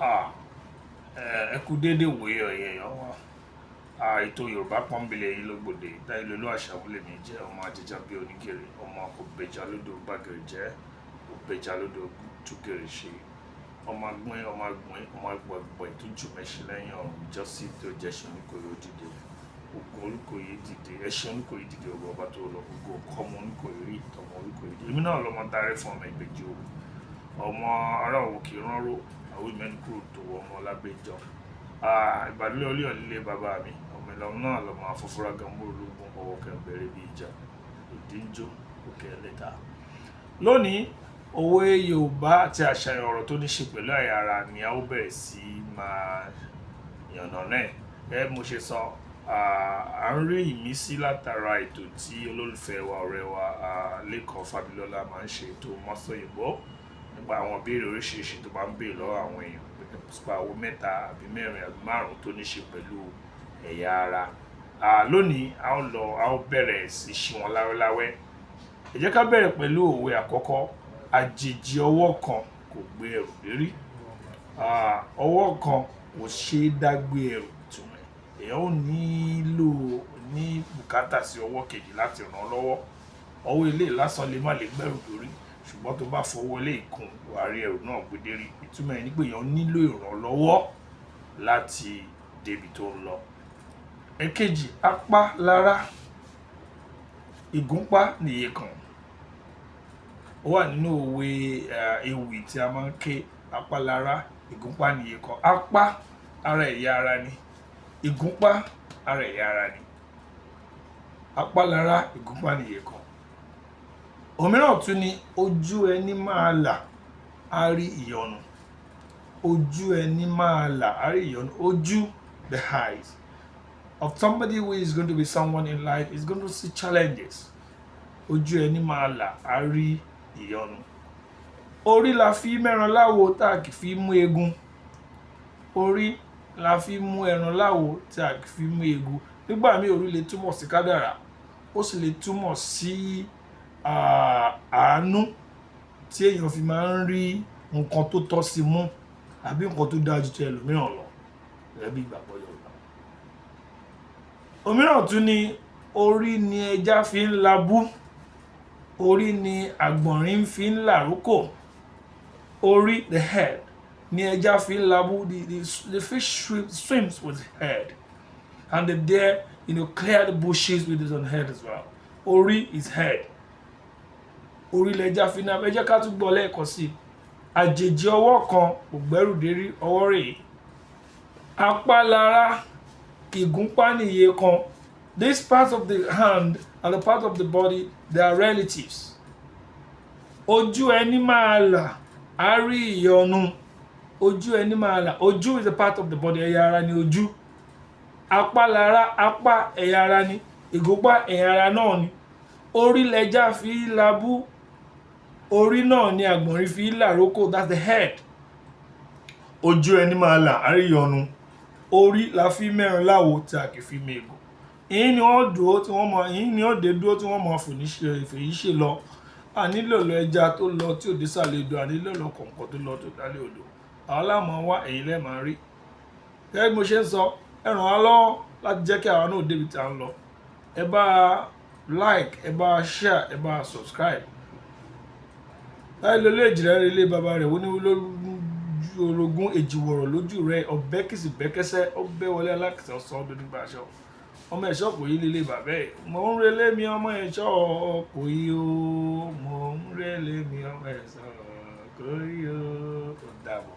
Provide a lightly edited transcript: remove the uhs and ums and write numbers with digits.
Ah, ẹ kú déédéé wòye ọ̀yẹ́ èèyàn wa. Ah, ètò Yorùbá Pọ́nbélé yìí ló gbòde. Dáìlólú Àṣàwùlẹ̀mí jẹ́ ọmọ ajẹja bí onígèrè, ọmọ òbẹja lódò gbàgìrì jẹ́, òbẹja lódò túgèrè ṣe. Ọmọ agbọ́n, ọmọ agbọ́n, ọmọ agbọ̀gbọ̀n tó jù mẹ́ṣin lẹ́yìn ọ̀run jọ́sí tó jẹ́ṣin Oníkòyí ó dìde. Ogun Olúkòyí dìde, ẹṣin Olúkòyí dìde, ogun ọba tó lọ, ogun ọmọ Olúkòyí rí, tọmọ Olúkòyí dìde. Èmi náà lọmọ darí fún ọmọ ìbejì òwò. Ọmọ ará òwò kì í ránró, àwọn ìmẹ́nu kúrò tó ọmọ lábẹ́jọ. Ah, Ìbàdàn olú ilé bàbá mi. Ọmọ ìlànà náà lọmọ afọ́fúrá gambo ológun ọwọ́ kẹ̀mbẹ̀rẹ̀ bí ìjà. Òdì ń jó, òkè ẹlẹ́ta. Lónìí, òwe Yorùbá àti àṣàyàn ọ̀rọ̀ tó ní ṣe pẹ̀lú ẹ̀yà ara ni a ó bẹ̀rẹ̀ sí máa yànnàná ẹ̀. Gẹ́gẹ́ bí mo ṣe sọ, à ń rí ìmísí látara ètò tí olólùfẹ́ wa, ọ̀rẹ́ wa, Lékan Fábílọ́lá máa ń ṣe, ètò Mọ́sọ̀yìnbó, nípa àwọn ìbéèrè oríṣiríṣi tó máa ń béèrè lọ́wọ́ àwọn èèyàn nípa owó mẹ́ta àbí mẹ́rin àbí márùn-ún tó ní ṣe pẹ̀lú ẹ̀yà ara. Lónìí, a ó lọ, a ó bẹ̀rẹ̀ sí ṣí wọn láwẹ́láwẹ́. Ẹ jẹ́ ká bẹ̀rẹ̀ pẹ̀lú òwe àkọ́kọ́. Àjèjì ọwọ́ kan kò gbé ẹrù lérí. Ọwọ́ kan kò ṣe é dá gbé ẹrù ìtumọ̀ ẹ̀. Èèyàn ó nílò ní bùkátà sí ọwọ́ kejì láti ràn án lọ́wọ́. Ọwọ́ eléyìí lásán lè má lè gbẹ́rù dórí, ṣùgbọ́n tó bá fọwọ́ eléyìí kún, wà á rí ẹrù náà gbé dérí. Ìtumọ̀ ẹ̀ ní pé èèyàn nílò ìrànlọ́wọ́ láti dé ibi tó ń lọ. Èkejì, apá lára, ìgúnpá nìye kan. Ó wà nínú òwe ewì tí a máa ń ké: apá lára, ìgúnpá nìye kan. Apá ara ẹ̀yà ara ni, ìgúnpá ara ẹ̀yà ara ni. Apá lára, ìgúnpá nìye kan. Òmíràn tún ni ojú ẹni máa là, á rí ìyọnu. Ojú ẹni máa là, á rí ìyọnu. Ojú, the eyes of somebody who is going to be someone in life is going to see challenges. Ojú ẹni máa là, á rí ìyọnu. Orí la fi mẹ́ran láwo tá a kì í fi mú eegun. Orí la fi mú ẹran láwo tí a kì í fi mú eegun. Nígbà míì, orí lè túmọ̀ sí kádàrá, ó sì lè túmọ̀ sí àánú tí èèyàn fi máa ń rí nǹkan tó tọ́ sí mú àbí nǹkan tó dáa ju ti ẹlòmíràn lọ, gẹ́gẹ́ bí ìgbàgbọ́ Yorùbá. Òmíràn tún ni orí ni ẹja fi ń labú, orí ni àgbọ̀nrín fi ń làrókò. Orí, the head, ni ẹja fi ń labú. The fish swims with the head, and the deer clear the bushes with his own head as well. Orí is head. Orí lẹja fi ń labú. Ẹ jẹ́ ká tún gbọ́ lẹ́ẹ̀kan sí i. Àjèjì ọwọ́ kan kò gbẹ́rù dérí, ọwọ́ rèé. Apá lára, ìgúnpá nìye kan. This part of the hand and the part of the body, they are relatives. Ojú ẹni máa là, á rí ìyọnu. Ojú ẹni máa là. Ojú is a part of the body. Ẹ̀yà ara ni ojú. Apá lára, apá ẹ̀yà ara ni. Ìgúnpá ẹ̀yà ara náà ni. Orí lẹja fi labú. Orí náà ni àgbọ̀nrín fi làrókò. That's the head. Ojú ẹni máa là, á rí ìyọnu. Orí la fi mẹ́ran láwo tí a kì í fi méegun. Ìyín ni wọ́n dúró tí wọ́n mọ, ìyín ni wọ́n dé dúró tí wọ́n mọ fòní ṣe fèyí ṣe lọ. A nílò lọ ẹja tó lọ tí ò dé sàlẹ̀ odò, a nílò lọ kọ̀ǹkọ̀ tó lọ tó dálé odò. Àwa la máa wá, ẹ̀yin lẹ́ẹ̀ máa rí. Gẹ́gẹ́ bí mo ṣe ń sọ, ẹ ràn wá lọ́wọ́ láti jẹ́ kí àwa náà débi tí à ń lọ. Ẹ bá like, ẹ bá share, ẹ bá subscribe. Láì lọ ilé èjìrẹ́ rẹ ilé bàbá rẹ̀, wọ́n ní lójú orogún èjìwọ̀rọ̀ lójú rẹ̀, ọ̀bẹ kìsì bẹ́kẹ́sẹ́, ó bẹ́ wọlé alákìsà sọ ọ́ nígbà aṣọ. Ọmọ ẹ̀ṣọ́ kò yí lílé bàbá ẹ̀. Mò ń relé mi, ọmọ ẹ̀ṣọ́ kò yí o. Mò ń relé mi, ọmọ ẹ̀ṣọ́ kò yí o. Ó dàbọ̀.